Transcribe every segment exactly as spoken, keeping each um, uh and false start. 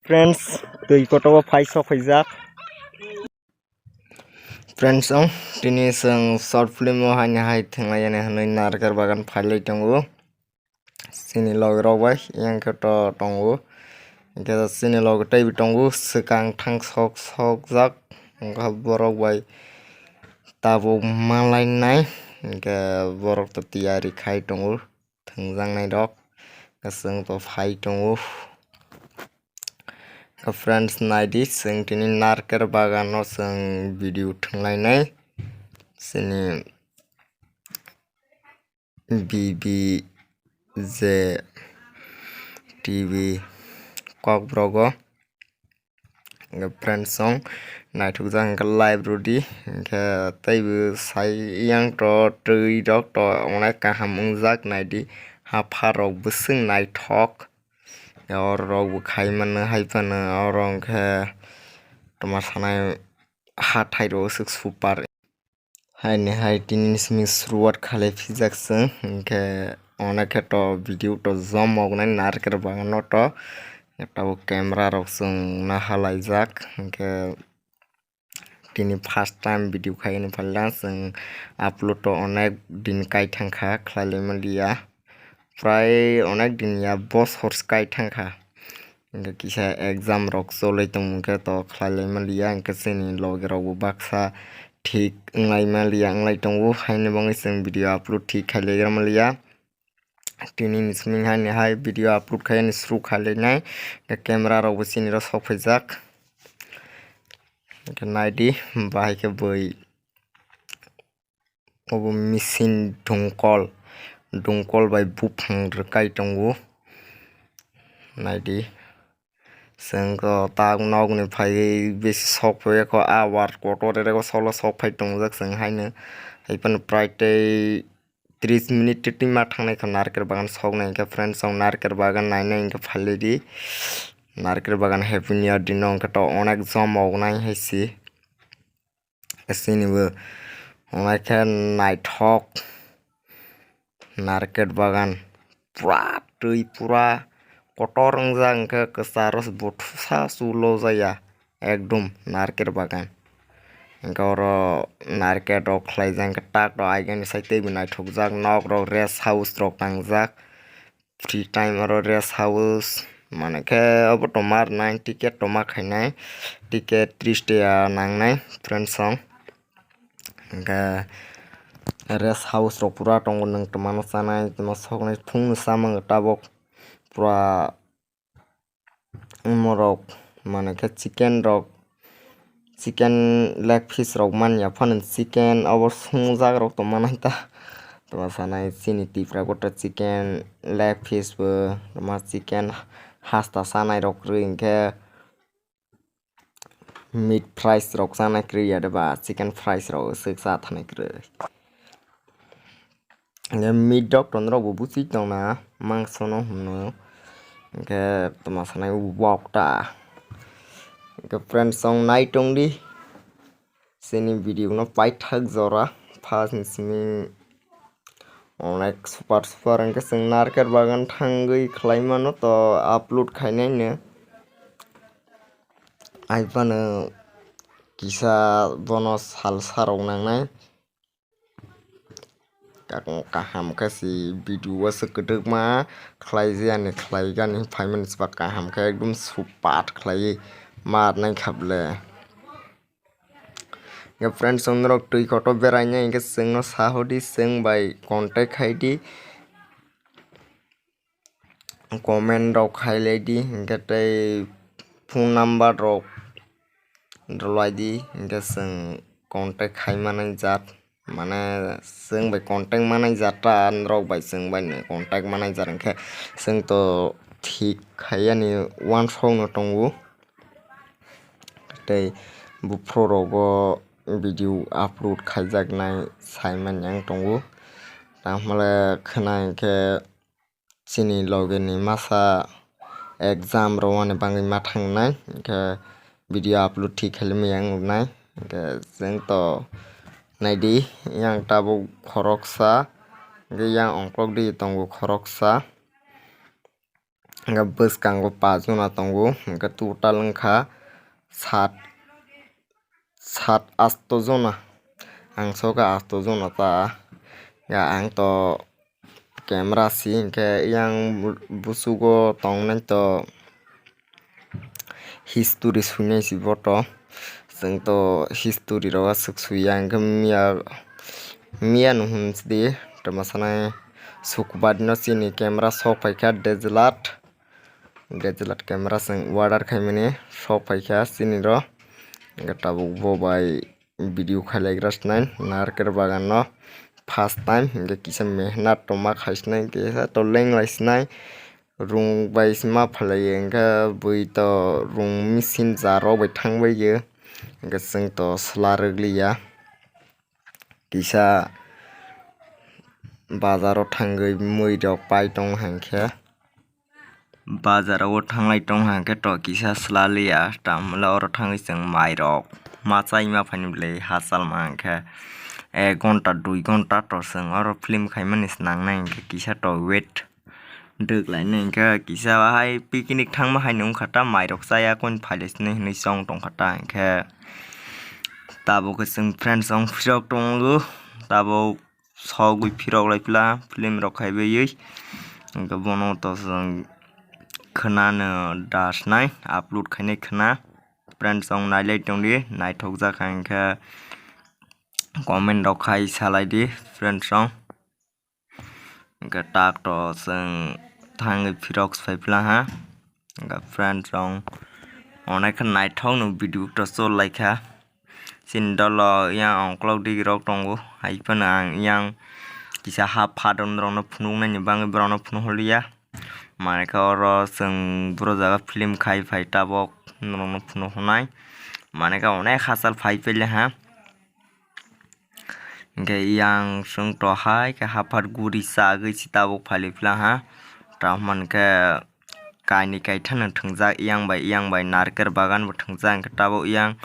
Friends, twi kotor o phai sok phaijak. Friends, ang tini chwng short film o haini hai thwnglai yani hwnwi narikal bagan phailai tongo. Chini logirok bai yang khe to tongo. Hwnkhe chini logi teibo tongo, swkang thang sok sokjak. Hwnkhe borok bai tabuk malainai. Hwnkhe borok to tiyari khai tongo. Thwngjaknai rok chwng to phai tongo. Friends, naidi, chwng tini narikal bagano chwng video thwnglainai. Chini B B J T V Kokborok o. Hwnkhe friends, song naithokjak hwnkhe like rwdi, hwnkhe teibo sai yang to twi rok to onek kaham wngjak, naidi hapha rok bwswk naithok, oro rok bo khai mano hai phano oro hwnkhe toma sanai hathai rok swk super. Haini hai tini simi suruwat khalai phijak chwng, hwnkhe onek khe to video to jom moknai narikal bagano to tabuk camera rok chwng nahalaijak, hwnkhe tini first time video khaini phalya chwng upload to onek din kai thangkha khlailai manliya, prai onek din ya bosor kai thangkha. Hwnkhe kisa exam rok cholai tongmung khe to khlailai manliya, hwnkhe chini logi rok bo baksa thik wnglai manliya, wnglai tongo, haini bagwi chwng video upload thik khailaigra manliya. Tini ni simi haini hai video upload khaiyani suru khailainai, hwnkhe camera rok bo chini rok sok phaijak. Hwnkhe naidi, bahai khe bui. Obo machine dungkol, dungkol bai buphang rwkai tongo. Naidi, chwng khe tak nokni phaiwi bisi sok phaikha, a war kotor rego solo sok phai tongjak chwng haino. Hai phano prai tei tris minute twi ma thangnai kha narikal bagan soknai hwnkhe, friends, chwng narikal bagan nainai hwnkhe phalidi. Narikal bagan happy new year dino hwnkhe to onek jom moknai hai se. Chini bo onek khe naithok narikal bagan pura twi pura kotor wngjak, hwnkhe kwcharo se buthusa chulojaya ekdom narikal bagan. Hwnkhe oro narikal rok khlaijak, hwnkhe tak rok aigani side teibo naithokjak, nok rok rest house rok tangjak. Free time oro rest house, mane khe obo tongma rwnai, ticket tongma khainai, ticket tris taka nangnai, friends, song. Hwnkhe rest house rok pura tongo, nwng tongmano chanai, tongma soknai, phungno chamang tabuk pura morok, mane khe chicken rok, chicken leg piece rok manya phano chicken obo sungjak rok tongma nai ta. Tongma sanai chini Tipra kotor chicken leg piece bo, tongma chicken hasta sanai rok kwrwi hwnkhe meat fries rok chanai kwrwi ya de ba, chicken fries rok swk cha thanai kwrwi. Hwnkhe meat rok tonrok bo busi tongna mangso no hwno. Hwnkhe tongma sanai wok ta. Hwnkhe friends, chwng nai tongdi. Chini video no paithak jora. First ni simi onek super super hwnkhe chwng narikal bagan thangwi khlai mano to upload khainai no. Ai phano kisa bono salsa rok nangnai. Kakung kaham khe si video o se kwdwkma khlai jani khlai gani phaimani se ba kaham khe ekdom supat khlaiwi ma nai kha ble. Hwnkhe friends, chwng norok twi kotor beraina hwnkhe chwngno sahodi, chwng bai contact khaidi, comment rok khailaidi, hwnkhe tei phone number rok rwlaidi, hwnkhe chwng contact khai manai jat, mane chwng bai contact manai jat ta, norok bai chwng bai contact manai jat, hwnkhe chwng to thik khaiyani uansukno tongo. Tei buphuru rokbo video upload khaijaknai saimanya wng tongo. Tamo le khwna hinkhe chini logini masa exam rwmani bagwi ma thangnai, hinkhe video upload thik khailai maya wng nai. Hinkhe chwng to naidi, yang tabuk khoroksa, hinkhe yang ongkhorok di tongo khoroksa. Hwnkhe bwskango paanch jona tongo, hwnkhe total wngkha sat, sat asto jona. Ang sokha asto jona ta. Ya, ang to camera si, hwnkhe yang busugo tongnai to history suinai si boto. Chwng to history rok aswk suiya, hwnkhe miya, miya no hwn sidi, tamo sanai sukbar no chini camera sok phaikha D S L R. D S L R camera chwng order khaimani sok phaikha chini ro. Hwnkhe tabuk bo bai video khailaigra sinai narker bagan no first time, hwnkhe kisa mehnat tongma khai sinai, hwnkhe to lenglai sinai, rung bai se ma phalaiyo, hwnkhe bui to rung machine jar rok bai thang baio, hwnkhe chwng to sla rwgliya. Kisa bazaro thangwi mui rok pai tongo hwnkhe. Bazaro thanglai tong hwnkhe to kisa sla liya, tamle oro thangwi chwng mai rok ma chai ma phaini bwlai hachal ma hwnkhe ek ghonta dui ghonta to chwng oro film khaimani se nangnai hwnkhe kisa to wait dwk lainai hwnkhe kisa hai picnic thangma hai nung kha ta mai rok chaya koi phailaisini hinwi chong tong kha ta hwnkhe tabuk khe chwng friends rok phirok tongo tabuk. Sogwi phirok lai phila film rok khai baiwi hwnkhe bono to chwng khwnano das nai upload khainai khwna friends rok nailai tongdi naithok jak hwnkhe comment rok khai salai di friends rok hwnkhe tak to chwng thangwi phirok sai phila ha hwnkhe friends rok onek khe naithok no video to chol lai kha. Chini dolo yang ongkolok digi rok tongo, hai phano ang yang kisa ha phat rok no phunuk nani bagwi borok no phunuk holiya. Mane khe oro chwng boro jaga film khai phai tabok norok no phunuk hwnai. Mane khe onek hachal phai pele ha. Hwnkhe yang chwng to hai khe ha phat guri chagwi se tabok phai phila ha. Tamo hwnkhe kainwi kaithano thwngjak yang bai yang bai narker bagan bo thwngjak hwnkhe tabok yang.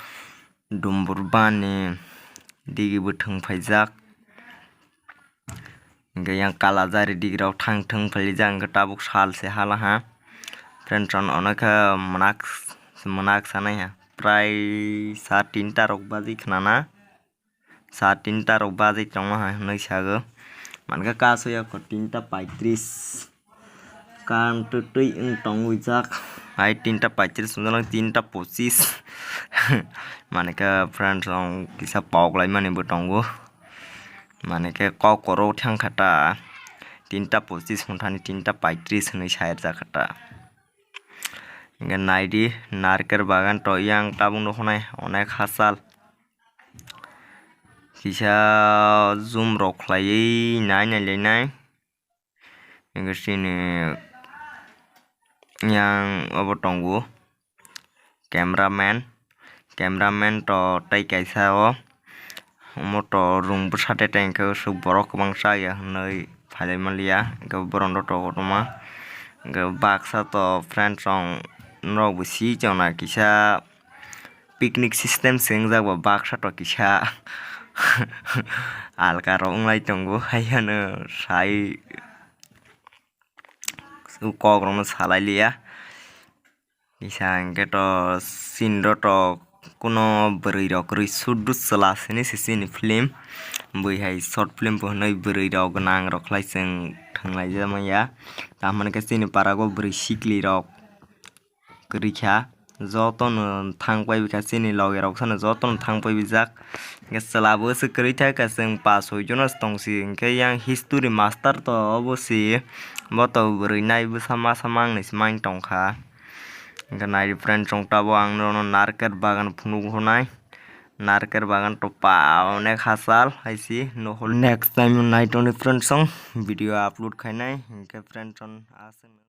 Dumbur bani digi bo thwng phaijak. Hwnkhe yang kalajari digi rok thang thwng phaijak hwnkhe tabuk sal se hala ha. Friends rok onek khe mwnaksa mwnaksa nai ha prai sa tinta rok baji khna na. Sa tinta rok baji tongma ha hwnwi sago. Mankhe kaso ya kho tinta paitris. Kan twi twi wng tongwi jak. Hai tinta paitris wngjalak tinta pochis. Mane khe friends rok kisa pok laimani bo tongo. Mane khe kok koro thang kha ta. Tinta pochis hwn thani tinta paitris hwnwi sayarjak kha ta. Hwnkhe naidi narker bagan to yang tabuk nukho nai onek hachal. Kisa zoom rok khlaiwi nai nai lai nai. Hwnkhe chini yang obo tongo camera man, camera man to tei kaisa o omo to rung bwsa de tei hwnkhe borok kwbangsa ya hwnwi phalai manliya hwnkhe borok no to kotorma hwnkhe baksa to friends rok norok bo si chana kisa. Picnic system se wngjak ba baksa to kisa alka rok wnglai tongo, haiphano sai kok rok no salai liya. Kisa hwnkhe to chini ro to kuno bwrwi rok kwrwi suddu chwla sini se chini film bui hai short film bo hwnwi bwrwi rok gwnang rok khlai chwng thwng lai ja manya. Tamoni khe chini para o bwrwi sikli rok. Kwrwi kha, jotono thang paibikha chini loge rok sano jotono thang paibijak. Hwnkhe chwla bo se kwrwi thai kha, chwng pas soi jono se tong si, hwnkhe yang history master to obo se, bo to bwrwi nai bwsa masa mangnwi se mang tong kha. Hwnkhe nai di friend, chwng tabuk ang norokno narker bagan phunuk hwnai, narker bagan to pa onek hachal hai se nokol. Next time nai tongdi friend, chwng video upload khainai, hwnkhe friend, chwng aswk.